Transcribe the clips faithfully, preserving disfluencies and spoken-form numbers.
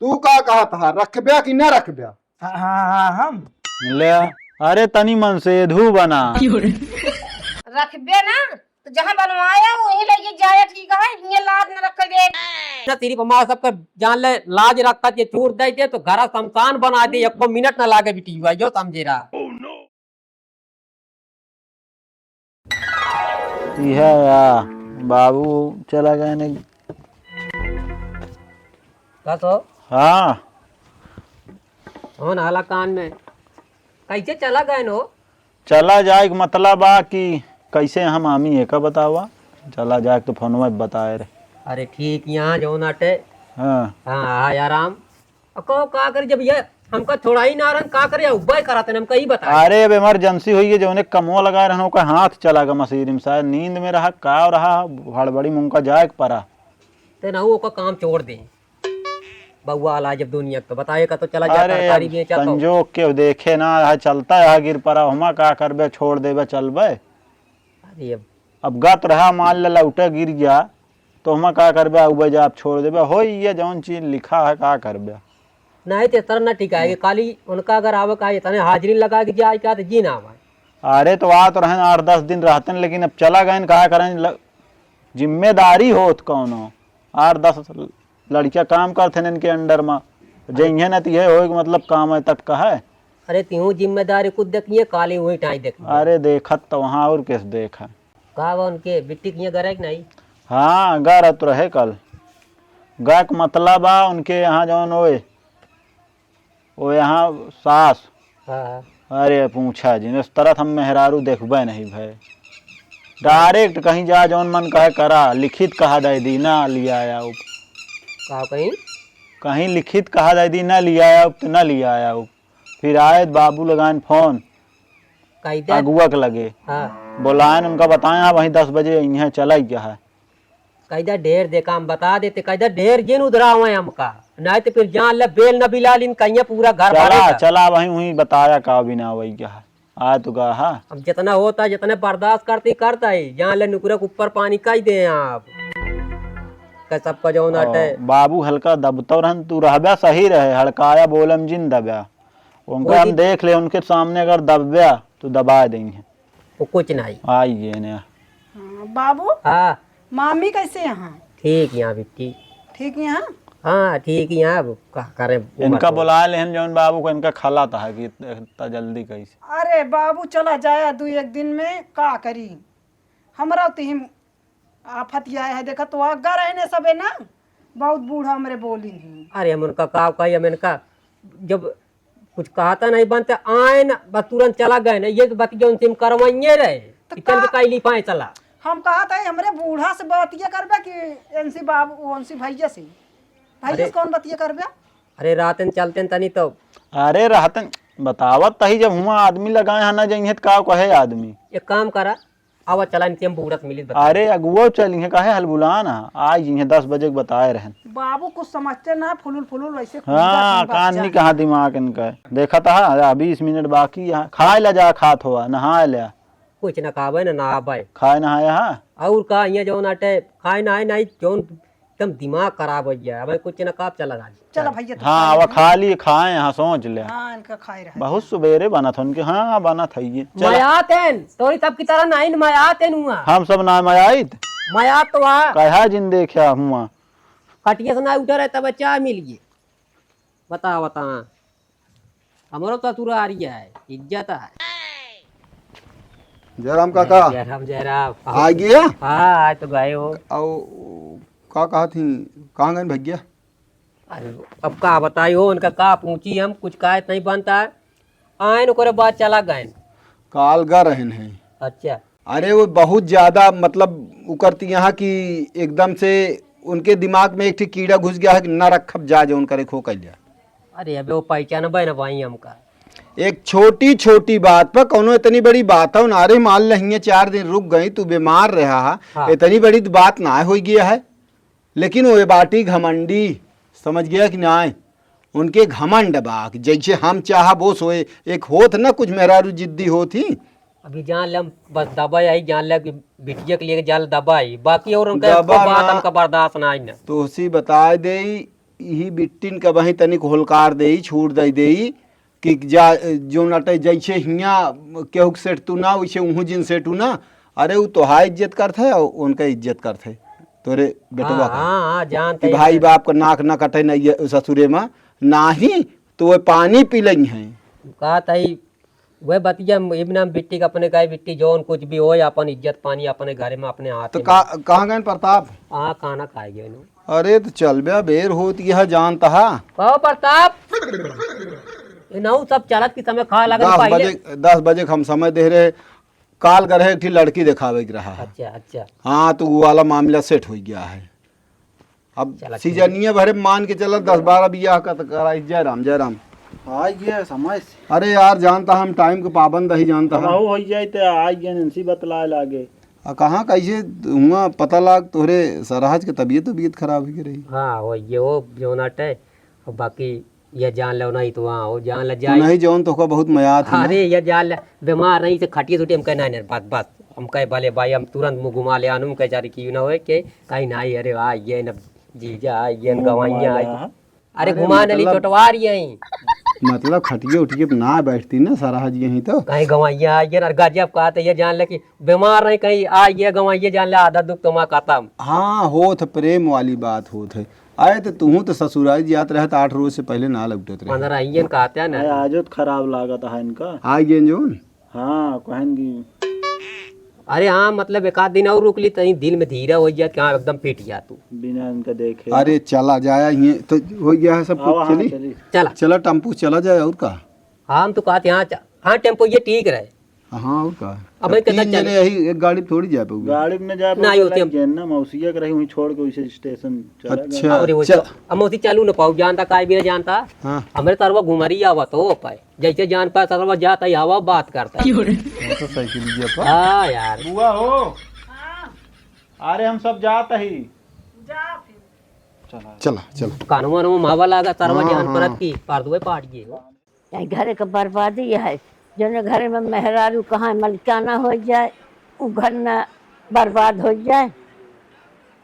तू का कहत हा, रखब्या कि ना रखब्या? हाँ, हाँ, हाँ, हम। ले, अरे तनी मन से धू बना। रखबे ना, तो जहाँ बनवाया वहीं लेके जाए, ठीक है, ये लाज न रखे दे। ना तेरी बमा सबका जान ले, लाज रखत ये चोर दे दे तो घरा शमशान बना दे, एको मिनट ना लागे बिटिया, जो समझे रहा। इहे या, बाबू चला गए ने। का तो? हाँ। फोन आला कान में, कैसे चला गए नो? चला जाए के मतलब बा कि कैसे हम आमी एका बतावा, चला जाए के तो फोनवा पे बताए रहे। अरे ठीक, यहाँ जौन आटे। हाँ। हाँ, हाँ, आराम। अब कहो का करी, जब ये हमका छोड़ा ही ना रहन, का करे, उब्बा ही कराते, हमका ही बता। अरे, अब इमरजेंसी हुई है, जौने कमवा लगा रहन, ओका हाथ चला गया मशीन में, शायद नींद में रहा, का रहा, हड़बड़ी में उनका जाए के पड़ा। ते ना, ओका काम छोड़ दे। बउआ आला जब दुनिया के, तो बताए का तो चला जा, अरे, तरकारी अब बेचा तो। संजोग के देखे ना, यहाँ चलता, यहाँ गिर पड़ा, हमा का करबे, छोड़ देबे, चलबे। अरे, अब अब गत रहा, मान ले लौटे गिर गया, तो हमा का करबे, आउ बजा आप छोड़ देबे, हो ये जौन चीज लिखा है, का करबे। नहीं तो इस तरह ना टिकाएगी, खाली उनका अगर आवे का इतने हाजिरी लगा के जाए का तो जी ना आवे। अरे तो आ तो रहन आठ दस दिन रहते हैं, लेकिन अब चला गए, का करें, ल-, जिम्मेदारी होत कौनो, आठ दस लड़कियां काम करते हैं इनके अंडर में, जइहे न तो ये होए कि मतलब काम है तक का है। अरे, तिहूँ जिम्मेदारी कुछ देखिए, काली वही टाई देखिए। अरे, देखत तो वहाँ और किस देखा। का बा उनके बिट्टी किए गरे कि नहीं? हाँ, गरत रहे कल। गा के मतलब बा उनके यहाँ जौन ओए, ओ यहाँ सास। हाँ, हाँ। अरे, पूछा जिन, इस तरह हम मेहरारू देखबे नहीं भए। डायरेक्ट कहीं जा, जौन मन कहे करा, लिखित कहा दे दी, ना लिया आया उप। का कहीं? कहीं लिखित कहा दे दी, ना लिया आया उप, तो ना लिया आया उप। फिर आए बाबू लगान फोन, कैदा? अगुआ के लगे। हाँ। बोलायन उनका बताए, हाँ, वहीं दस बजे इहाँ चला गया है। कैदा ढेर देखा, हम बता देते, कैदा ढेर जिन उधरावे हमका, नहीं तो फिर जान ले बेल न बिला लिन कहिए पूरा घर चला, भरेगा। चला, वहीं, वहीं बताया का बिना वही क्या है। आ तो गा, हाँ। अब जितना होता है, जितने बर्दाश्त करती करता है, जान ले नुकरे के ऊपर पानी कई दे आप। का सबका जौन ओ, आटे। बाबू हल्का दबतो रहन, तू रहब्या सही रहे, हड़काया बोलम जिन दब्या। उनका वो हम जी देख ले, उनके सामने अगर दब्या, तो दबा देंगे। वो कुछ नहीं। आई ये ने। हाँ, बाबू। हाँ। मामी कैसे यहाँ? ठीक यहाँ बिट्टी। ठीक यहाँ? हाँ, ठीक यहाँ, अब का करे, उमर इनका तो। बुला लेहन जौन बाबू को, इनका खला था कि इतना जल्दी कैसे। अरे बाबू, चला जाया दू एक दिन में, का करी, हमरा तो हिम आफत यह है, देखा तो आगा रहने सबे ना, बहुत बूढ़ा हमरे बोली नहीं। अरे हम उनका का कही, हम इनका जब कुछ कहता नहीं बनते, आए न बस तुरंत चला गए न, ये तो बात जौन सिम करवाइए रहे तो कि चल के का कैली पाए चला। हम कहा था हमरे बूढ़ा से बतिया करबे कि एनसी बाबू, ओनसी भैया से, भैया अरे। से कौन बतिया करबे? अरे रातन चलते न तनी तो। अरे रातन बतावत तही, जब हुआ आदमी लगाए हैं ना जइहे तो का कहे आदमी। एक काम करा, आवा चला इनसे हम बूढ़ा से मिलित बता। अरे अगुओ चलिहे, काहे हलबुलान है, आ जइहे दस बजे के बताए रहन। बाबू कुछ समझते ना, फुलुल फुलुल वैसे कूदा हाँ, कहीं कान बच्चा। नहीं कहाँ दिमाग इनका है। देखा था, अरे बीस मिनट बाकी है, खाए ला जा, खात हुआ, नहाए ला। कुछ ना खावे ना नहावे। खाए नहाए हाँ। और का, यहाँ जौन आटे खाए नहाए नहीं, जौन एकदम दिमाग खराब हो गया है। अब कुछ ना खाब चला जाए। चला भैया, तू हाँ, खा अब ले। खा लिए, खाए, हाँ, सोच ले। हाँ, इनका खाए रहे। बहुत सुबेरे बनत हो उनके, हाँ, हाँ, बनत है ये। चला। मयात हैं, तोरी सब की तरह नहीं न मयात हैं हुआ। हम सब ना मयाइत। मयात तो आ। कहा जिन देखा हुआ। खटिया से ना उठा रहे तब चाय मिल गई। बता, बता। हमरो ससुरारी है, इज्जत है। जयराम काका। जयराम, जयराम। आ गया? हाँ, आज तो गए हो। आओ, का कहा थी, कहाँ गए भैया? अरे, अब का बताई हो, उनका का पूछी हम, कुछ काहे नहीं बनता है। आयन ओकरे बाद चला गए। काल गा रहन हैं। अच्छा। अरे, वो बहुत ज्यादा, मतलब, उकरती यहाँ कि एकदम से उनके दिमाग में एक ठे कीड़ा घुस गया है कि ना रखब जा, जो उनकरे खो कर लिया। अरे, अबे वो पहचानबे न भाई हमका। एक छोटी छोटी बात पर कौनो इतनी बड़ी बात है ना रे, मान ले हियां चार दिन रुक गई, तू बीमार रहा है, हाँ। इतनी बड़ी बात ना हो गया है, लेकिन वो बाटी घमंडी, समझ गया कि ना? उनके घमंड बा कि जैसे हम चाहब वो सोए, एक होत ना कुछ मेहरारू जिद्दी होत ही। अभी जान ले हम बस दबाई आई, जान ले कि बिटिया के लिए जान ले दबाई, बाकी और उनका दबा एको बात ना। हमका बर्दाश्त ना आई ना। तोहसी बताए दे, इही बिट्टिन का बही तनिक होलकार देई, छूट दई देई कि जा, जौन अटे जैसे हियाँ केहू के सेट तू ना, वैसे उहूँ जिन सेट तू ना। अरे, उ तोहार इज्जत करत है और उनका इज्जत करत है, तोरे बेटवा हाँ, का। हाँ, हाँ, जानते कि हैं। भाई बाप का नाक ना कटे ना ये ससुरे में, नाही तो वे पानी पी लेई हैं। का तई वह बतिया, इब नाम बिट्टी का अपने का है, बिट्टी जौन कुछ भी होय, अपन इज्जत पानी अपने घरे में, अपने हाथ तो में। का, कहाँ गए प्रताप? हाँ, खाना खाए गए नु। अरे तो चल बे, बेर होत यह जानता हा। कहो प्रताप, ये नौ सब चलत की समय खा लगन दस पहिले। बजे, दस बजे के हम समय दे रहे, काल करे एक ठी लड़की देखावे के रहा। अच्छा, अच्छा। हाँ, तो वो वाला मामला सेट हो गया है। अब चला, ठीक है। सीजनिया भरे मान के चला, दस बारह बियाह का तो कराई। जय राम, जय राम। आ गया समय से। अरे यार, जानता हम टाइम के पाबंद ही जानता हम। हमहू हो जाए तो आ गया, इनसे बतलाए लागे। आ कहाँ कैसे हुआ पता लाग, तोहरे सरहज के तबीयत, तबीयत खराब हो रही। हाँ, हो ये वो जो नाटे, अब बाकी ये जान लो नहीं तो वहाँ हो, जान ले तू जाए। नहीं जौन तोहका बहुत मयात है ना। अरे, ये जान ले, बीमार नहीं से खटिए छुट्टी हम कहना है, बस, बस। हम कहे, "भले भाई, हम तुरंत मुँह घुमा ले आनू," हम कहे, "जा रे, क्यों ना होए के?" कहीं नहीं, अरे, आ, ये न जीजा, आ, ये न मुँह गवाइयाँ, घुमा आ, ले, हाँ। अरे, अरे, घुमा न ली, मतलब, चोटवार यहीं। मतलब, खटिए उठिए पे ना बैठती ना, सारा हज यहीं तो। कहीं गवाइयाँ, आ, ये न गजब कहा तो ये जान ले कि बीमार नहीं, कहीं आ, ये गवाइए जान ले, आधा दुख तुम्हारा खत्म। हाँ, होत प्रेम वाली बात होत है। आए तो तुहूँ तो ससुराल जात रहे तो आठ रोज से पहले ना लौटत रहे। पंद्रह आइयन कहते हैं ना। अरे, आजो तो खराब लागत है इनका। आ गए जोन? हाँ, कहन की। अरे हाँ, मतलब एक आध दिन और रुक ली, तनी दिल में धीरा हो जात कि हाँ, एकदम पिट जा तू। बिना इनका देखे। अरे चला जाया, ये तो हो गया है सब आवा, कुछ, हाँ, चली। चली। चला। चला, टेम्पू चला जाए, और का? हाँ, हम तो कहते हाँ, च-, हाँ, टेम्पो ये ठीक रहे। हाँ, और का? अब अब मैं कहता तीन चल जने यही एक गाड़ी में थोड़ी जा पाओगे। गाड़ी में जा ना, पाओगे, ये होते लग हम जाए ना, मौसिया के रही, वहीं छोड़ के उसे स्टेशन चला गया। अच्छा, अरे वो चल। च-, अब मौसी चालू न पाऊ, जानता, काय भी ना जानता। हाँ। हमारे तरवा घुमरी आवा तो हो पाए, जैसे जान पाए तरवा जाता ही हवा बात करता है। मोटरसाइकिल लिया पर। हाँ यार। बुआ हो। हाँ। अरे हम सब जात ही। जा फिर। चला। चला, चला। कानवा रो मावा लागा, तरवा हाँ, जान हाँ। परत की, पार दुए पाड़ गए हो। यही घरे के बर्बादी है, जौने घरे में मेहरारू कहाँ मलिकाना हो जाए, उ घर न बर्बाद हो जाए।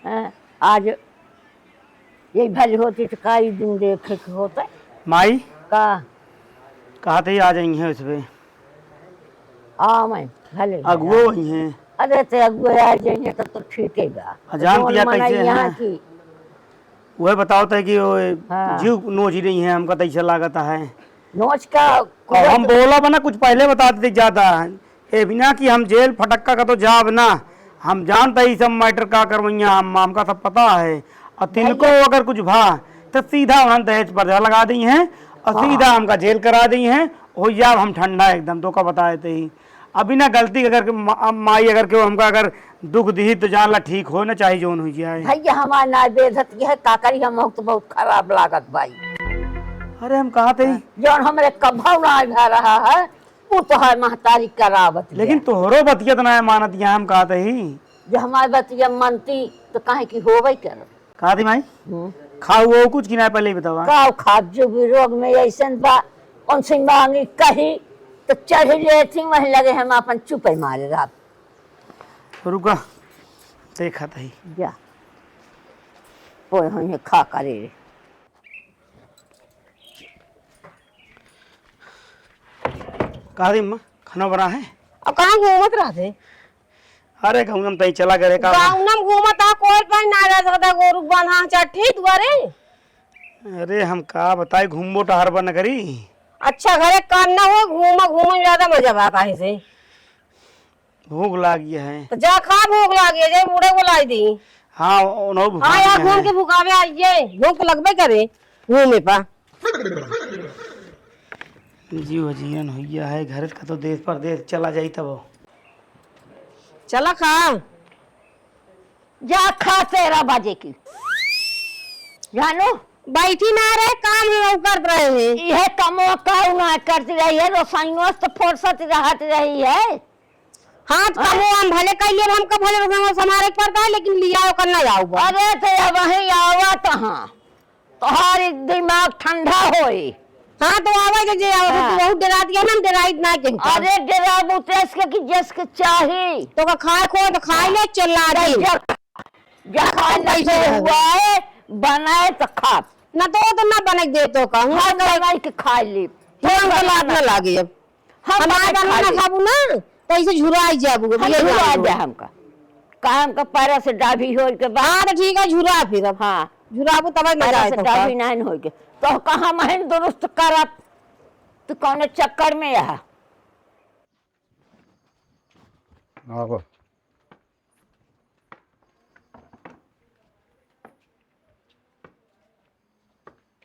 हैं, आज यही भली होती तो का ई दिन देखे के होता। माई, का? कहा थे आ जाई हैं उसपे। हाँ, मैं भले अगुओ वही हैं। अरे, ते अगुओ आ जाइए तब तो ठीक है बा। आ, जान जौन दिया मनई कैसे यहाँ हैं? की। वह बताओ तय कि वो हाँ। जीव नोच रही हैं, हमका तो ऐसा लागत है। नोच का अब हम बोला बना, कुछ पहले बता देते ज्यादा। ए बिना कि हम जेल फटक्का का तो जाब ना, हम जानते ही सब मैटर का करवैया, हम, हमका सब पता है। और तिनको भैया। अगर कुछ भा तो सीधा वहाँ दहेज पर्दा लगा दी हैं और हाँ। सीधा हमका जेल करा दी हैं। हो जाब हम ठंडा एकदम, तो का बताए थे ही। अभी ना गलती अगर के मा-, माई अगर के हमका अगर दुख दी तो जान ला ठीक हो ना, चाहे जौन हो जाए। भैया हमार ना बेइज्जत की है, का करी हम, तो बहुत खराब लागत भाई। अरे हम कहा थे ही। जौन हमरे कभौ ना भा रहा है, उ तोहार महतारी करावत लेकिन बिया। तोहरो बतिया त नाय मानत, यहाँ हम कहत ही। जे हमार बतिया मनती, त काहे की होबे करत। कहत ही माई, हम्म। खाऊ वो कुछ कि नाय, पहले ही बतावा। खाऊ खाब जो भी रोग में ऐसन बा, उनसे मांगी कही, त चढ़ लेती, वहीं लगे हम अपन चुपे मारे रहब। रुका, देखत ही। जा। ओए होइहे खा करे रे। का रे अम्मा, खाना बना है? अब कहाँ घूमत रहते? अरे, गौनम तई चला करे का? गौनम घूमत आ, कोई पाई ना जा सकता, गोरू बांधा चट्ठी दुआरे। अरे, हम का बताई, घूमबो टहरबा न करी। अच्छा, घरे काम ना हो, घूमा, घूमा ज्यादा मजा बा, काहे से? भूख लागी है। तो जा खा, भूख लागी है, जे बूढ़े को लाई दी। हाँ, उन्हों हाँ, भुखारी यार, है। घूम के भुखावे आइए, भूख तो लगबे करे, घूमे पा। जीव जियन हुइया है, घर का तो देश परदेश चला जाई तब। चला खा। जा खा तेरह बजे की। जानू? बैठी ना रहे, काम ही वो करत रहे हैं। इहे कमवा काऊ ना करती रही है, रोसाइयों से तो फुर्सत रहत रही है। हाँ, तो हाँ? कमो हम भले कइले, हम कब भले रोसाइयों से हमारे के पड़ता है, लेकिन लिया ओकर ना जाऊ बा। अरे, तो अब वहीं आवा तो हाँ। तोहार दिमाग ठंडा होई। हाँ, तो आवे जे, जे आवे, हाँ। तू बहुत डरात है ना, हम डराइत ना केहू का। अरे, डराबू तो इसके कि जस के चाही। तो का खाए खो तो खाए ले, चिल्ला दे। जा, जा खाए ले, कैसे जो रहो? हुआ है, बनाए तो खा। ना तो वो तो ना बने दे तो का, हम हम तो बनाई के खा ली। तो हम तो लात ना लागे अब। हम हमारे बनाई बना खा ना ली। खाबू ना, तो ऐसे झुराई जाबू, अब हम ये झुरा जान लो। दे हमका। का हमका पैरा से डाभी होई के बा। हाँ, तो ठीक है, झुरा फिर अब। हाँ। झुराबू तब मजा पैरा आए से तो का। डाभी नाइन होई के। तो कहाँ महन दुरुस्त करब? तू कौन चक्कर में है? आवा।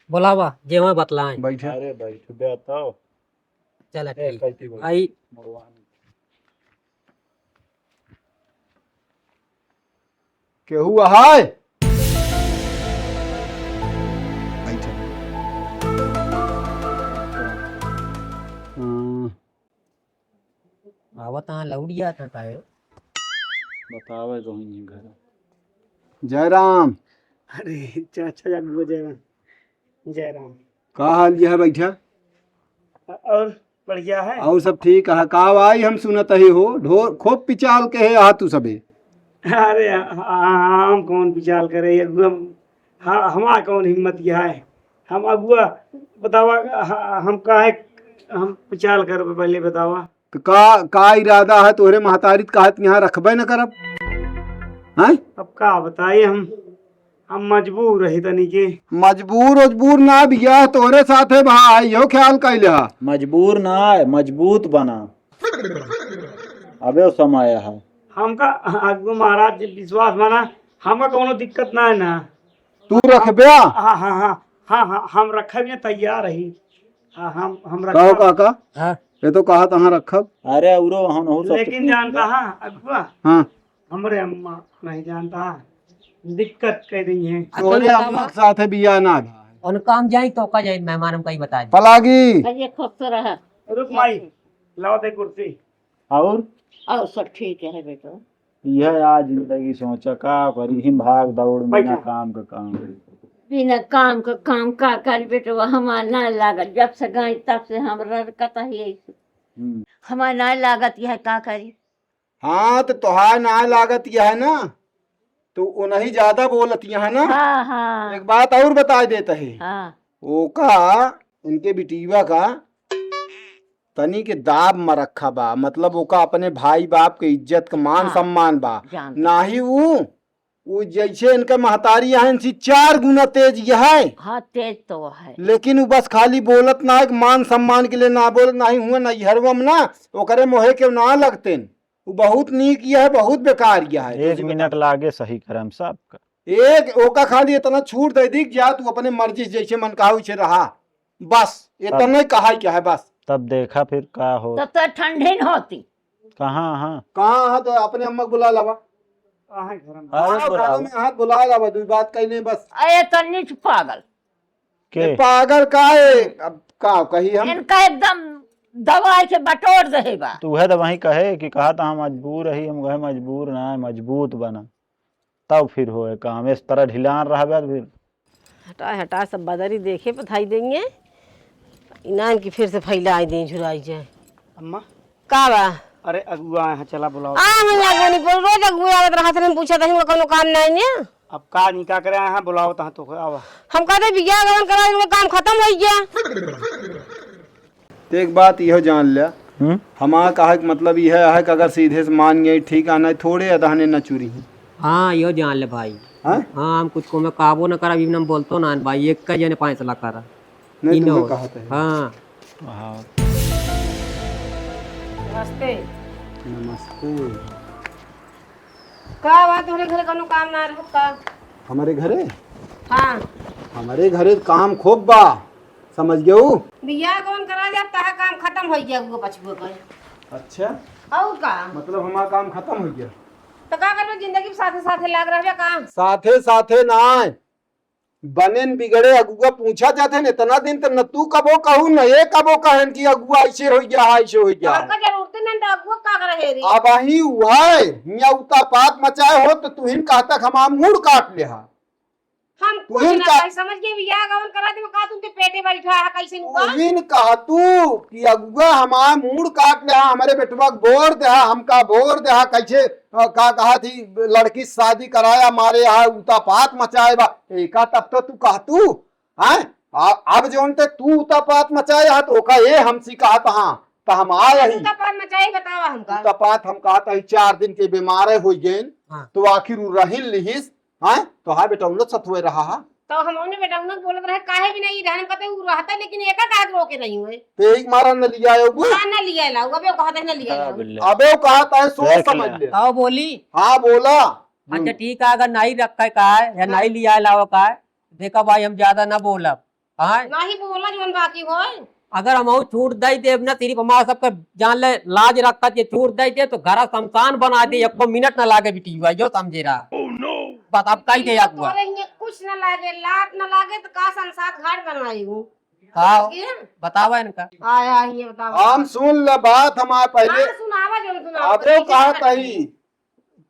बोलावा, जेवा बतलाएं। बैठा। अरे बैठ बे, बताओ। चला ए, ठीक। कैसी बोल? आई। भगवान। केहू अहाय? बैठा। हम्म। आवत हाँ लौड़िया था काहे? बतावे तो ही घर। जयराम। अरे चाचा जान वो जयराम। जयराम। का हाल यह बैठा? अ-, और बढ़िया है। और सब ठीक है। का भाई हम सुनत ही हो, ढोर खूब पिचाल के है आ तू सबे। अरे ह-, ह-, हम कौन पिचाल करे, अगुआ हम, ह-, हमार कौन हिम्मत यह है? हम अगुआ बतावा, ह-, हम काहे हम पिचाल करबे, पहले बतावा। तो का, का इरादा है तोहरे महतारी त कहत यहाँ रखबे न करब? हैं? अब का बताई हम, हम मजबूर रही तनी के। मजबूर उजबूर ना, बियाह तोहरे साथे बा, इहो ख्याल कइले हा। मजबूर ना है, मजबूत बना। अबे समय है। हमका अगुआ महाराज जी विश्वास बना, हमका कौनो दिक्कत ना है ना। तू रखबे? हाँ, हाँ, हाँ, हाँ, हाँ, हम रखे भी तैयार रही। हाँ, हम, हम कहो रखब। काका, हाँ। ये तो कहा तहाँ रखब। अरे, औरो हम, हम सब लेकिन जानता है, अगुआ, हाँ। हमरे अम्मा नहीं जानता, दिक्कत कह रही है। तोरे अम्मा के साथ है बियाह ना भाई। उनका हम जाई तो का जाई, मेहमान हम कहीं बता दे। पलागी। अरे, खुश रहा। रुक माई, लाओ दे कुर्सी। और? और सब ठीक है बेटो। यह आज जिंदगी सोचा का करी, हिम भाग दौड़ में ना बैठा। काम का काम। बिना काम का काम का करी बेटवा, हमार ना लागत। जब से गई तब से हम रड़कत ही ऐसे। हम्म। हमार ना लागत यह का करी। हाँ, तो तोहार ना लागत यह है ना, तो उन्हीं ज्यादा बोलत यह है ना। हाँ, हाँ। एक बात और बताई देत है। हाँ। ओका, इनके बिटिया का तनी के दाब म रखा बा, मतलब ओका अपने भाई बाप के इज्जत के मान हाँ, सम्मान बा। जान। नाही ऊ, ऊ जैसे इनके महतारी है, इनसे चार गुना तेज यह है। हाँ, तेज तो है। लेकिन ऊ बस खाली बोलत ना है कि मान सम्मान के लिए ना बोलत, नाही हुआ नैहरवा में ना, ओकरे मोहे के ना लगतेन। ऊ बहुत नीक यह है, बहुत बेकार यह है। एक मिनट लागे सही करम सबका। एक ओका खाली इतना छूट दे दी कि जा तू अपने मर्जी से जैसे मन कहा वैसे रहा, बस इतना ही कहा क्या है बस। तब देखा फिर का हो। तब तो ठंडी न होती। कहाँ, हाँ? कहाँ, हाँ, तो अपने अम्मा को बुला लावा। कहाँ है घर में? अरे आओ, बुलाओ। घर में हाथ बुला लावा, दो बात कहने बस। अरे तो नीच पागल। के? ये पागल का है? अब का कही हम? इनका एकदम दवाई के बटोर दे बा। तू है तो वहीं कहे कि कहा था हम मजबूर रही, हम कहे मजबूर ना है, मजबूत बना। तब फिर होए काम, इस तरह ढिलान रहबे त फिर। हटा, हटा, सब बदरी देखे पथाई देंगे। इनान की फिर से फैला आई दें, झुराई जाए। अम्मा। का बा? अरे, अगुआ आए हैं, चला बुलाओ। आ, हम अगुआ नहीं बोल, रोज अगुआ आवत रहत रहे, हम पूछत रही, उनका कौनो काम नहीं ने। अब का नहीं, का करे आए हैं, बुलाओ तहाँ तो, आवा। हम कहते बियाह गवन करा, उनका काम खत्म हो गया। तो एक बात इहो जान ल्या, हम्म? हमारा कहे के मतलब यह है कि अगर सीधे से मान गए, ठीक है, नहीं थोड़े अदहने न चुरी हैं। हाँ, इहो जान ले भाई। हाँ? हाँ, हम कुछ को में काबू न करब, इवन हम बोलतो ना भाई, एक का जने फैसला करा। नहीं, इनो। तुम्हें कहा था। हाँ। हाँ। नमस्ते। नमस्ते। का बा, तोहरे घरे कौनो काम ना रहत का? हमारे घरे? हाँ। हमारे घरे काम खूब बा, समझ गयो? बियाह गवन करा जाब, तहा काम खत्म हो गया, वो पछुआ कर। अच्छा। और का? मतलब हमारा काम खत्म हो गया? तो का करबे, जिंदगी में साथे साथे लाग रहबे का? साथे साथे ना, बनेन बिगड़े अगुआ पूछा जाते न, इतना दिन त न तू कबो कहू, न ये कबो कहन कि अगुआ ऐसे हो गया है, ऐसे हो गया है। का जरूरत नहीं, तो अगुआ का करे रे? अब अही हुआ है, हियाँ उता पात मचाए हो, तो तुहिन कहा तक हमार मूड़ काट ले हा। हम कुछ तुहिन ना का कही, समझ के बियाह गवन करा दे, का तुम के पेटे बैठा है, कैसे नुका? तुहिन कहा तू कि अगुआ हमार मूड़ काट ले हा, हमारे बेटवा के बोर दे हा, हमका बोर दे हा, कैसे, अ, का कहा थी, लड़की से शादी कराया, मारे हा, उता पात मचाए बा, एका तब तो तू कहा तू हैं? आ, अब जौन ते तू उतापात मचाए हा, तो ओका ये हमसी कहत हा, तो हम आए ही। उतापात मचाई, बतावा हमका। उतापात हम कहत ही, चार दिन के बीमार होइ गए, हाँ। तो आखिर उ रहिन लिहिस, हैं? तो हाँ बेटा, उन लोग सतुए रहा हा। तो हम उन्हें बेटा, उन लोग बोलत रहे, काहे भी नहीं रहन पते, उ रहता, लेकिन एका काज रोके नहीं हुए। ते एक मारा न लिया आयो बु। हाँ, न लिया लाओ, अबे कहते हैं, न लिया लाओ। अबे कहत है, सोच समझ ले। तो बोली। हाँ, बोला। अच्छा, ठीक है, अगर नहीं रखे का है या नहीं लिया लाओ का है, देखा भाई, हम ज्यादा ना बोलब। हाँ? नहीं बोला, जौन बाकी होय। अगर हम छूट दे देब ना, सिर्फ हमारा सबके जान ले, लाज रखत ये छूट दे दे, तो घर शमशान बना दे, एको मिनट ना लागे बिटिया, यो समझे रहा। बस अब कही दे, अगुआ। तोरे हियाँ कुछ ना लागे, लात ना लागे, तो का संसार घर बनवाई हूँ? हाँ, बतावा इनका। आया, ये बतावा। हम सुन ले बात हमारे पहले। हाँ, सुनावा, जौन सुनावा, अबे कैसे कहत करती ही। है?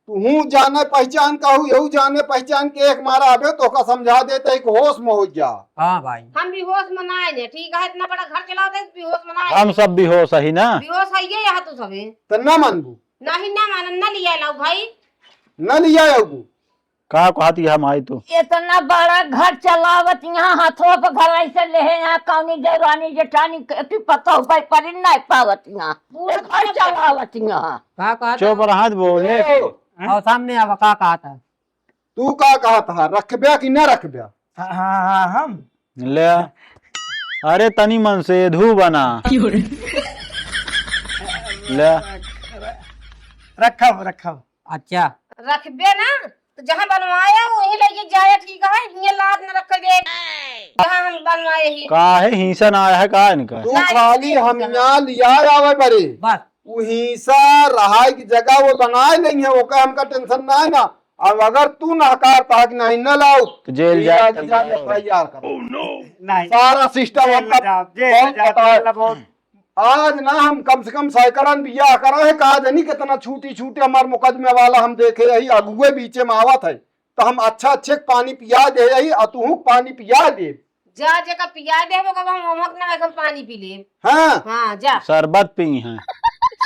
तुहू जाने पहचान का हूँ, यहू जाने पहचान के एक मारा आबे तो ओका समझा देते हैं कि होश में हो जा। हाँ भाई। हम बेहोश में ना आए, ठीक है, इतना बड़ा घर चलाओ थे, बेहोश में ना आए। हम सब बेहोश ही ना। बेहोश है ये यहाँ तो सभी। तो ना मानबू? नहीं, ना मानन, ना लिया लाओ भाई। ना लिया आऊबू? का कहती हम आई तो? इतना बड़ा घर चलावत यहाँ हाथों पर घर ऐसे ले हैं, यहाँ कौनी देवरानी जेठानी के की पता हो भाई, पर नहीं पावत यहाँ। पूरा घर चलावत यहाँ। का कहत चुप है? रहा, बोले। ए, और सामने आवा, का कहत है? तू का कहत है, रखब्या कि ना रखब्या? हाँ, हाँ, हाँ, हम। ले। अरे तनी मन से धू बना। ले। रखब, रखब। अच्छा। रखबे ना, तो जहाँ बनवाया वहीं लेके जाए, ठीक है, ये लात न रख दे, जहाँ हम बनवाए ही। काहे हिंसा ना आया है का इनका? तू ना, खाली हम यहाँ लिया आवे बरे। बस। उ हिंसा रहाई की जगह वो बनाए नहीं है, ओका हमका tension ना है ना। अब अगर तू नहकार पहा कि नहीं न लाओ, तो जेल तो जाए, जेल जाए, जाए। F I R कर। नहीं। सारा system जेल हमका जाओ, जेल बहुत जाओ, पता है। जेल बहुत। आज ना हम कम से कम सैकड़न बियाह करा है, का जानी कितना छूटी छूटी हमार मुकदमे वाला हम देखे यही अगुए बीचे में आवत है, तो हम अच्छा अच्छे के पानी पिया दे यही, और तू पानी पिया दे। जा, जेका पिया देबो, कब हम अमक ना, हम पानी पी लेब। हाँ। हाँ, जा। शरबत पी हैं।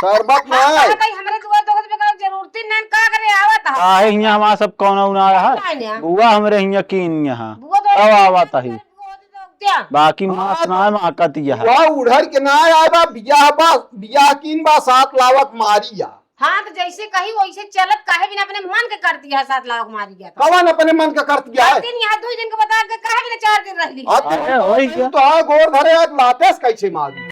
शरबत ना हाँ, है। कहा कहीं हमरे दुआ तो का जरूरत ही नहीं, का करे आवत है? काहे हियाँ हमारा सब कौन उना रहा? काहे ना? बुआ हमरे हियाँ कीन यहाँ। बुआ तो अब आवत ही। बुआ होती तो क्या? बाकी मास आज ना है, माँ का तिया है। बुआ उधर के ना आए बा, बियाह बा, बियाह कीन बा, सात लावक मारी या। हाँ, तो जैसे कही वैसे चलत, काहे बिना अपने मन के कर दिया है, सात लाख मारी गया था। कवन अपने मन के कर दिया है? दिन यहाँ दो दिन के बता के काहे बिना चार दिन रह ली? अब अरे, वही क्या? तो हाँ, गोर धरे, आज लातेस कैसे मारी?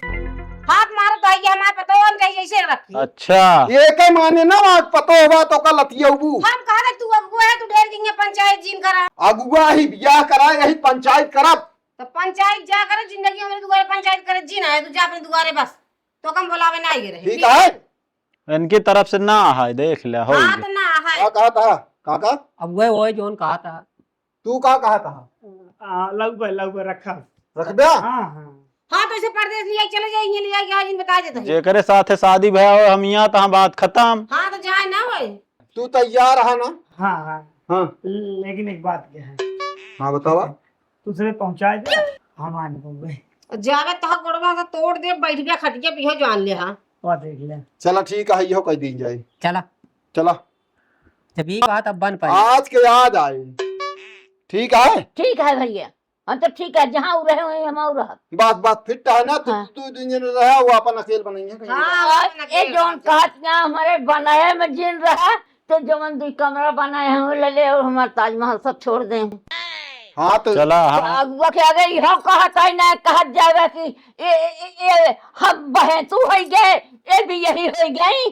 हाथ मारो तो आइए, हमारे पता हो, हम कहीं ऐसे रखी। अच्छा। ये के माने ना, आज पता होगा तो कल लतियौबू। हम कहा थे, तू अगुआ है, तू ढेर गई है, पंचायत जिन करा। अगुआ ही बियाह करा, यही पंचायत करब। तो पंचायत जा करे, जिंदगी हमारे दुआरे पंचायत करे, जिन आए, तू जा अपने दुआरे बस। तो कम बोलावे ना आइए रहे। ठीक है। इनकी तरफ से ना है, देख ले, हो हाँ, गया। तो ना है। का कहा था? का, का? अब वह, वह जोन कहा था। तू का कहा था? आ, लऊ बे, लऊ बे, रखा। रख दे? हाँ, हाँ। हाँ, तो इसे परदेस लिया चले जाइए, लिया गया, जिन बता देते हैं। जेकरे साथे शादी भया हो, हम यहाँ तहाँ बात खत्म। हाँ, तो जाए ना होए। तू तैयार है ना? हाँ, हाँ। हाँ। लेकिन एक बात क्या है? हाँ, बतावा। दूसरे पहुँचा दे, हम आ नहीं पाऊंगे। जावे तो गोड़वा से तोड़ दे, बैठ गया खटिया पे, इहो जान ले, हाँ। वो देख ले। चला ठीक है, इहो कह दी जाए। चला। चला। जब ये बात अब बन पाई। आज के आज आए। ठीक है? ठीक है भैया, हम तो ठीक है, जहाँ उ रहे वहीं हम और रह। बस, बस, फिट है ना, तू, हाँ। तू दुनिया में रहा, वो अपन अकेल बनाइए कहीं हाँ, रहा। अपन ये अकेल जौन रहा। कहत ना हमारे बनाए में जिन रहा, तो जवन दुई कमरा बनाए हैं, वो ले ले और हमार ताजमहल सब छोड़ दे। हाँ, तो चला, हाँ। अगुआ के आगे इहो कहत है ना, कहत जाएगा कि ए, ए, ए, ए, हम बहन तू होई गए, ए भी यही होई गई।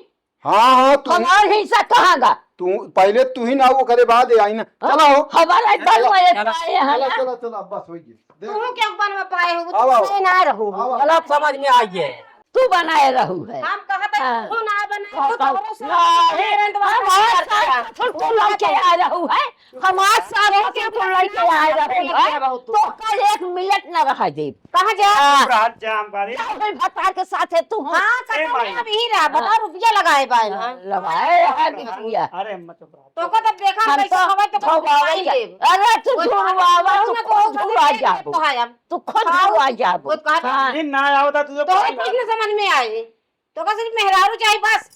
हाँ, हाँ, तू ही हमार हिस्सा कहाँ गा? तू, पहले तू ही ना वो करे बाद आई ना। हाँ? चला हो। हमारा घर में ये चला। पाए हैं चला, ना। चला, चला, बस हो गई। देख। तू क्या बनवा पाए हो? तू आओ, आओ। बनाए ना रहू। आओ, आओ। गलत समझ में आई है। तू बनाए रहू है। हम कहत है, हाँ। तू ना बनाए, तू हाँ, तोरो से हाँ। मेरे अंदर हम से हर कर साल दिया। कुछ तू लड़के आ रहू है। हमार सारे के तू लड़के आ रहू है। तो कल एक मिनट ना रहा दे। कहाँ जा? हाँ। रात जाम बारी। जा भाई भतार के साथ है तू। हाँ, ए कहाँ भाई। में अभी रहा? बता, हाँ। रुपया लगाए बाए, हाँ। लगाए है रुपया। अरे मत चुप रहो। तो को तब देखा हम कैसे तो खबर तो झुरवावे पाई जा। लेब। अरे तू वो झुरवावा, कहत तू ना तो खुद वो झुरवा कहत जाबो। तो है हम। तू खुद हाँ, झुरवा जाबो। वो कहत हाँ। दिन ना आवता तुझे तो पाई कुछ ना। ना समझ में आए। तो का सिर्फ मेहरारू चाही बस।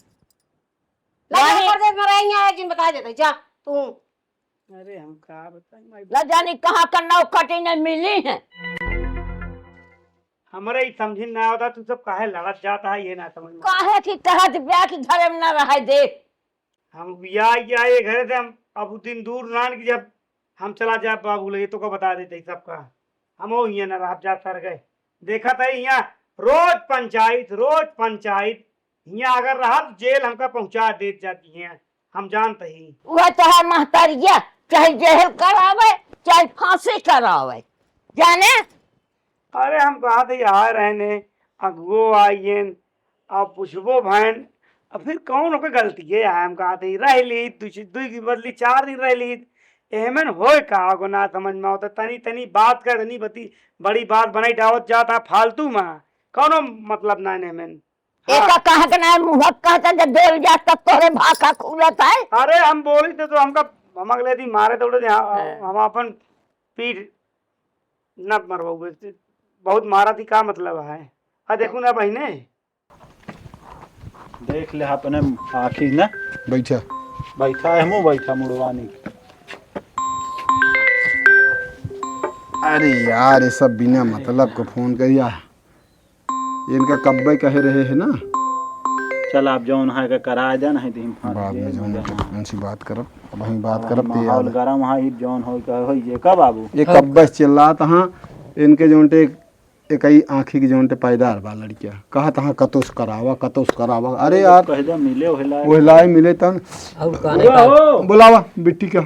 ना नहीं। परदेस में रहेंगे, आज दिन बता देते, जा तू। अरे हम का बताई माई। न जानी कहाँ का नौकटी न मिली है। हमरे ई समझिन ना आवता, तू सब काहे लड़त जात है, ये ना समझ में। काहे की कहत ब्याह की घरे में न रहे दे। हम बिया, बिया ये घरे से हम अब दिन दूर नान की जब हम चला जाब बाबू लगे, तोका बता देते ही सबका। हम हो हियाँ ना रह जात सर गए। देखत है हियाँ रोज पंचायत, रोज पंचायत। हियाँ अगर रहब जेल हमका पहुँचा देत जाती हैं, हम जानत ही। वह तोहार महतरिया चाहे जेल करावे, चाहे फांसी करावे, जाने। अरे हम कहत ही आए रहने, अगुओ आइएन, अब पूछबो भैन, अब फिर कौन ओकर गलती है? हम कहत ही रह ली, दू, दू की बदली चार दिन रह ली, एहमेन होए का? आगो ना समझ में आवत, तनी तनी बात कर, तनी बती, बड़ी बात बनाई डावत जात है फालतू में, कौनो मतलब ना एहमेन। हाँ। एका कहा के ना मुँह कहता जब बोल जात तब तोरे भाखा खुलत है। अरे हम बोली तो, तो हमका, हम अगले दिन मारे दौड़े थे, हम, हाँ। हम अपन पीठ न मरवाऊ, बहुत मारा थी, का मतलब है? आ देखू ना बहिने। देख ले अपने आँखी न। बैठा। बैठा है, मुँह बैठा मुड़वानी। अरे यार, ये सब बिना मतलब को फोन करिया। इनका कब्बे कहे रहे है ना। चल, आप जौन है के करा दे, नहीं तो हम फांस बाद में जाए, जौन मजा है ना। उनसे बात करब, अब हम बात अब करब, हम ते माहौल याद। गरम है, जौन हो कहे होई जे का बाबू। ये कब्बे से चिल्लात हाँ, इनके जौन टे, एक ही आँखी के जौन टे पैदार बा लड़किया। कहत हाँ, कतोस करावा, कतोस करावा। अरे यार, कह दे, मिले वही लाए। वही लाए मिले तन। और का बुलावा नहीं का? हो। बुलावा, बिट्टी का।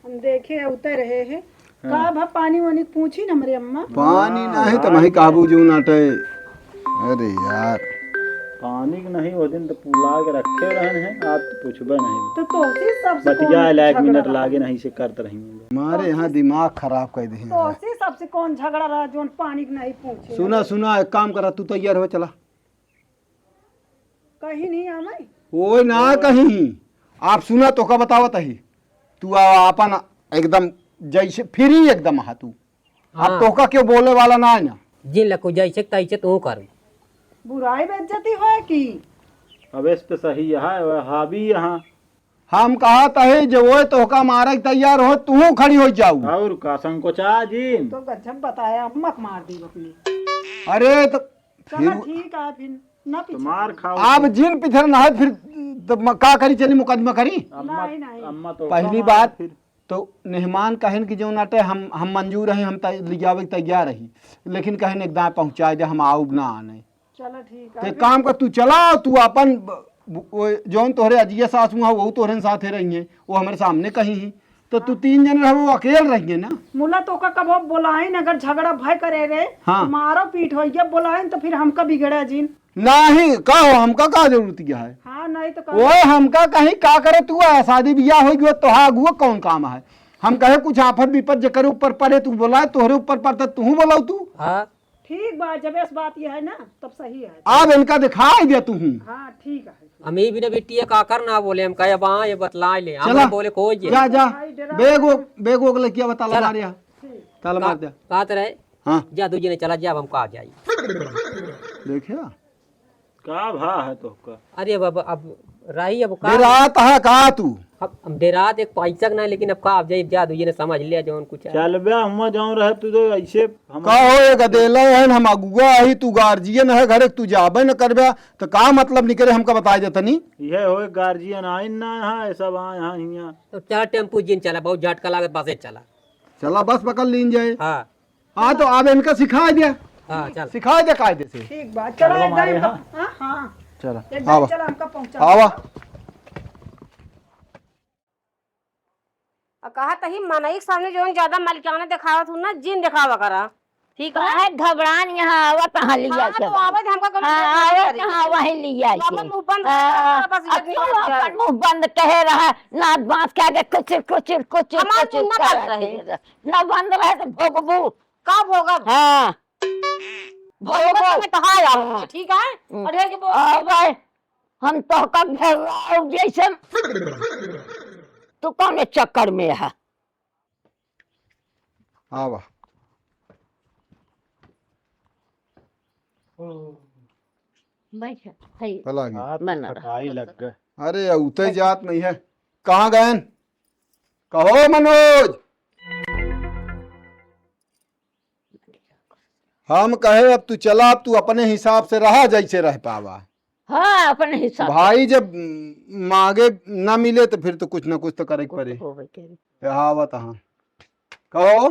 हम देखे उतर रहे हैं। हाँ। का भा पानी वानी पूछी न हमरे अम्मा? पानी हाँ। नहीं तो मैं काबू जो नाटे। अरे यार। पानी के नहीं, वो दिन तो पुला के रखे रहन हैं, आप तो पूछबे नहीं। तो तोहसे सबसे बतिया कौन लायक झगड़ा मिनट रहा? लागे नहीं से करत रही। हमारे यहाँ दिमाग खराब कर दे हैं। तोहसे सबसे कौन झगड़ा रहा जोन पानी के नहीं पूछे? सुना, सुना, एक काम करा, तू तैयार हो, चला। कहीं नहीं आवे? ओए ना कहीं। आप सुना, तोका बतावत ही। तू आ-, आपन एकदम जैसे फ्री एकदम हा तू। अब हाँ। तोका क्यों बोले वाला ना है ना। जिन लको जैसे तैसे तू करू। बुराई बेइज्जती होए की? अब इस पे सही है, वह हावी यहाँ। हम कहत ही जे ओए तोहका मारे के तैयार हो, तू खड़ी हो जाऊ। और का संकोचा जिन? तो गजब बताया, अम्मा के मार दी अपनी। अरे तो चलो फिर ठीक है, फिर ना तो पीछे मार पड़ो। खाओ। आप जिन पिछड़ ना है, फिर तो म-, का करी, चली मुकदमा करी? अम्मा, नहीं, नहीं। अम्मा तो पहली बात फिर। तो मेहमान कहन कि जो नाटे हम, हम मंजूर हैं, हम तै-, लियावे के तैयार रही, लेकिन कहन एक दाएं पहुँचाए दे, हम आउब ना आने। चलो ठीक तो है। एक काम कर, तू चला, तू अपन ब-, ब-, वो जौन तोहरे अजिया सास हुआ, वो तोहरे साथे रही हैं, वो हमारे सामने कहीं ही। तो तू तीन जन रहो, अकेल रहिए ना। मुला तो का कबो बोलाइन, अगर झगड़ा भय करे रे, हाँ। मारो पीट होइए, बोलाइन तो फिर हमका बिगड़े जिन। नहीं, का हो, हमका का जरूरत है? हाँ, नहीं तो का? ओए, हमका कहीं का करे तू आ, शादी बियाह हो गयो, तोहा अगुआ कौन काम है? हम कहे कुछ आफत विपत जेकर ऊपर पड़े तू बोलाए, तोहरे ऊपर पड़ता तू बोलाऊ तू। हाँ। ठीक बा, जब ऐस बात ये है ना, तब सही है। अब इनका दिखाई दे तू हूँ। हाँ, ठीक है। हम ही बिना बिटिया का कर ना बोले, हम कहे, "अब हाँ, ये बतला ले।" हम चला। बोले, "कोई ये।" जा, जा। भाई, डरा बैग वो, नहीं। बैग वो लड़किया बता चला। लगा रहा। ठीक। ताला का-, मार दे। कहत रहे, हाँ। "जा, दू जने चला जा, अब हम का जाई।" देखिया। का भा है तोहका? अरे बाबा, अब रही अब का? डेरात है का तू? अब, अब डेरात एक पैसा के नहीं, लेकिन अब का, अब जाई, जा, दू जने समझ ले, जौन कुछ है। चल बे, हम जौन रहे, तू तो ऐसे हम का हो, ये गदेला है, हम अगुआ ही, तू गार्जियन है, घरे तू जाबे न करबे, तो का मतलब निकले, हमका बताई दे तनी। ये हो, एक गार्जियन आइन ना, यहाँ, ये सब आए, यहाँ, हियाँ। तो चला, टेम्पू जिन चला, बहुत झटका लागत, बसे चला। चला, बस पकड़ लीन जाए। हाँ। हाँ, तो अब इनका सिखाई दे। हाँ, चल। सिखाई दे कायदे से। ठीक बा, चलो चला, एक हमारे दाई यहाँ। हमका, हाँ, हाँ। चला, एक दाई आवा। चला, हमका पहुँचा। आवा। आ कहा तही मनई के सामने जौन ज्यादा मलिकाना देखावत हूँ ना, जिन देखावा करा। ठीक है? काहे घबरान यहाँ आवा, कहाँ लिया हाँ, के तो आवा? आवे दे, हमका कौनो हाँ, दिक्कत आवा, नहीं कहाँ करी। वही लिया तो के? अपन मुंह बंद हाँ, रखा, बस ये अब तू दिक्कत है। अपन मुंह बंद कहे रहा, नाथ बांस के आगे कुचुर, कुचुर, कुचुर, हमार कुचुर मुंह ना बंद करत रहे। है। ना बंद रहे तो भोगबू। का भोगब? हाँ। भोगबू। भोगब में तो हाय आओ, हाँ। ठीक है? हम्म। और ढेर के बोल। आ भाई, हम तोहका घेराव जैसे, तू कौन चक्कर में है? आवा। बैठ, है। चला गई। हाथ बना रहा। खटाई लग गए। अरे, उते जात नहीं है। कहाँ गए? कहो मनोज, हम कहे अब तू चला, अब तू अपने हिसाब से रहा जैसे रह पावा। हाँ, अपने हिसाब से। भाई जब मांगे ना मिले तो फिर तो कुछ ना कुछ तो करे के पड़े। होबे करे। कहावत हाँ। कहो।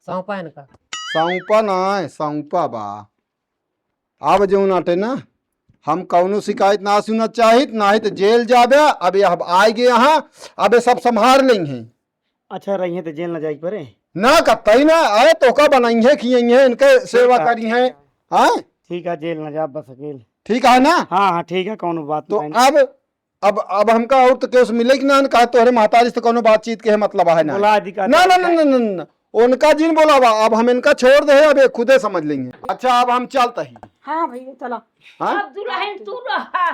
सौंपा इनका। सौंपा ना है, सौंपा बा। अब जौन आटे ना, हम कौनो शिकायत ना सुनत चाहित, ना ही तो जेल जाबे। अब ये अब आए गए यहाँ, अब ये सब संभार लेंगे। अच्छा, रही है तो जेल ना जाए पड़े? ना, कतई ना, आए तो का बनाई है, खियाई है, इनके सेवा है। करी है। हाँ? ठीक है, जेल ना जा बस अकेल। ठीक है ना? हाँ, हाँ, ठीक है, कौनो बात तो नहीं। अब अब, अब हमका और तो केहू से मिले कि ना, कहा तोहरे महतारी से कौनो बातचीत के है मतलब है ना। बोला अधिकार ना, ना, ना, नहीं। ना, ना, ना, ना। उनका जिन बोलावा, अब हम इनका छोड़ दे, अब ये खुदे समझ लेंगे। अच्छा, अब हम चलता ही। हाँ भैया, चला। हाँ? अब दुल्हन तू रहा,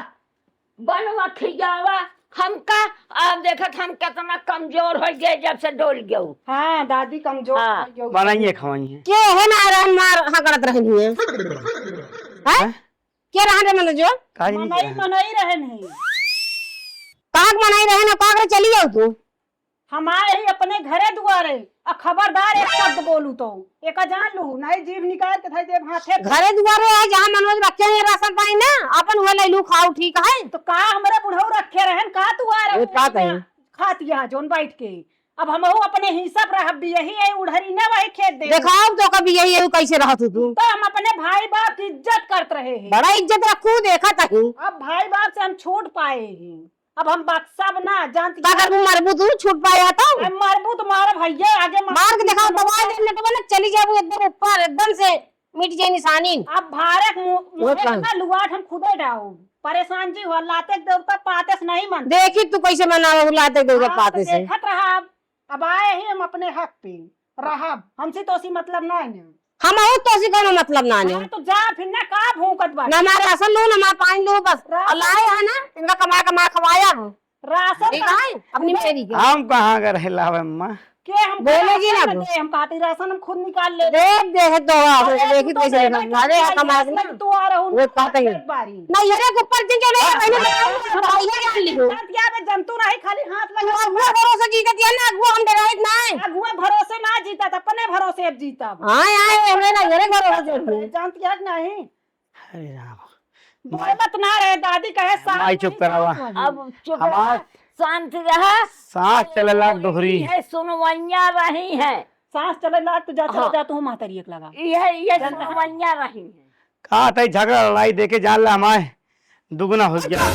बनवा खियावा हमका। अब देखत हम कितना कमजोर हो गए जब से डोल गयो। हाँ, दादी कमजोर हाँ। हो गयो। बनाइए, खवाइए। के है ना रहन मार हगड़त रहनी है? हैं? हैं? के रहन रे मनोजो? काज नहीं मनई, किया है। मनई रहन है। काग मनई रहन है, काग रे चली जाओ तू। हम आए ही अपने घरे दुआरे, आ खबरदार एक शब्द बोलू तो, एका जान लू, नहीं जीभ निकाल के धई देब हाथे। घरे दुआरे है, जहाँ मनोज रखे हैं राशन पानी ना, अपन हुए ले लू खाऊ, ठीक है? तो का हमरे बुढ़ऊ रखे रहन, का तू आ रहे ये का हो? कहे? खात यहाँ जोन बैठ के, अब हमहू अपने हिसाब रहब, यही है उड़हरी ना वही खेत दे। देखाओ तो कभी यही, यही कैसे रहत हो तू? तो हम अपने भाई बाप की इज्जत करत रहे हैं। बड़ा इज्जत रखू, देखत हूँ। अब भाई बाप से हम छूट पाए हैं, अब हम बक्सब ना जानती। का करबू, मरबू तू, छूट पाए हा तो? अब मरबू तो मारब भैया, आगे मार मार के देखाओ, दबा दे, नेटवा ना चली जाबू एकदम ऊपर, एकदम से मिट जाए निशानी। अब भारत मु-, वो मुहे का? ना लुआट हम खुदे डाओ। परेशान जी हो, लाते के देवता पाते से नहीं मन। देखी तू कैसे मनावे हो लाते के देवता हाँ, पाते तो से। देखत रहा अब, अब आए ही हम अपने हक पे रहब, हमसे तो उसी मतलब ना है। हम और तो उसी कोनो मतलब ना है। हाँ, तो जा फिर ना का भूकत बा। ना हमारा राशन लो, ना हमारा पानी लो, बस। राशन अल्लाह है ना, इनका कमा कमा खवाया हो। राशन ठीक का है, अपनी मेरी के। हम कहाँ का रहे लावे अम्मा? के हम बोले जी ना राशन वो। दे, हम कहते राशन हम खुद निकाल ले। देख, देख तो आप, अरे, देखी तू तो कैसे देना रखा। अरे, चाहिए, कमाल ना। तू आ रहा हूँ, वो कहते हैं। एक बारी। नहीं, ये रे ऊपर जिन जो नहीं, हाँ। पहले बताओ, हम भाई ये जान लियो। जान क्या बे, जंतु नहीं, खाली हाथ लगा। अगुआ भरोसे जीतत है ना, अगुआ हम डराइत ना है। अगुआ भरोसे ना जीतत, अपने भरोसे अब जीतब। हाँ, हाँ, हमरे ना, ये रे भरोसे जीतत है। जान क्या नहीं? अरे राम। बोलत ना रहे, दादी कहे, "शांत माई चुप रही, करावा।" शांत रही। अब चुप हमार रहा, शांत रहा। सांस चले लाग दोहरी। है, सुनवैया रही है। सांस चले लाग तो जा, चले हाँ। जा, तू महतारी एक लगा। ये, ये सुनवैया रही है। का तई झगड़ा लड़ाई देके जान ला हमारे दुगुना हो गया।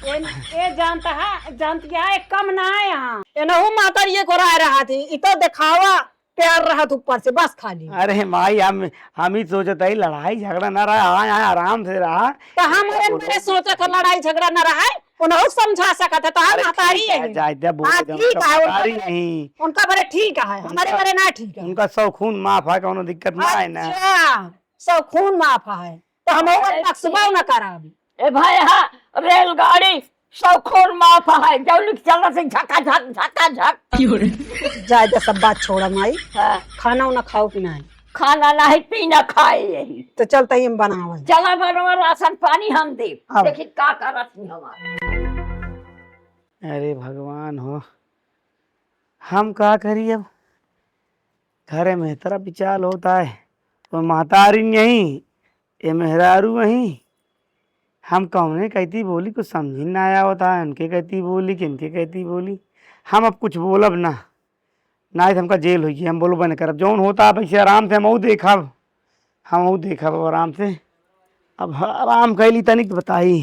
ए, ए जानता है, जानती है, कम ना है यहाँ। एनहु महतारी एक ओरा रहा थी, इतो दिखावा। प्यार रहत ऊपर से, बस खाली। अरे माई, हम, हम ही सोचत हई, लड़ाई झगड़ा ना रहा, हाँ, हाँ, आराम से रहा। तो हम अरे बड़े सोचत है, लड़ाई झगड़ा ना रहा है, उन्हें समझा सकत है, तो हम अरे महतारी ठीक है, है। जाए दे, बोले हाँ, दे, ठीक उनका है, महतारी उनका, नहीं। उनका बड़े ठीक है, हमारे उनका, बड़े ना ठीक है। उनका सौ खून माफ है, कौनो दिक्कत ना है ना। अच्छा, सौ खून माफ है, तो हम अरे बक्सबा ना कराबी। ए भाई, हाँ, रेलगाड़ी सौ खून माफ है, जौलिक चलत है झका झक, झका झक। जाए दे, सब बात छोड़ा माई। हाँ। खाना उना खाओ कि नहीं? खाना नहीं, पीना खाए यही। तो चलते ही हम बनावे। चला बनवा, राशन पानी हम दे। आओ। देखी का करत ही हमार। अरे भगवान हो, हम का करी अब? घरे में इतना विचार होता है, कोई महतारी नहीं, ये मेहरारू वहीं, हम कौने कहती बोली, कुछ समझी ना आया होता है, उनके कहती बोली कि इनके कहती बोली। हम अब कुछ बोलब ना, ना तो हमका जेल होई, हम बोलबे न करब। जौन होता है वैसे आराम से हम ऊ देखब, हम ऊ देखब अब आराम से। अब आराम कैली तनिक बताई।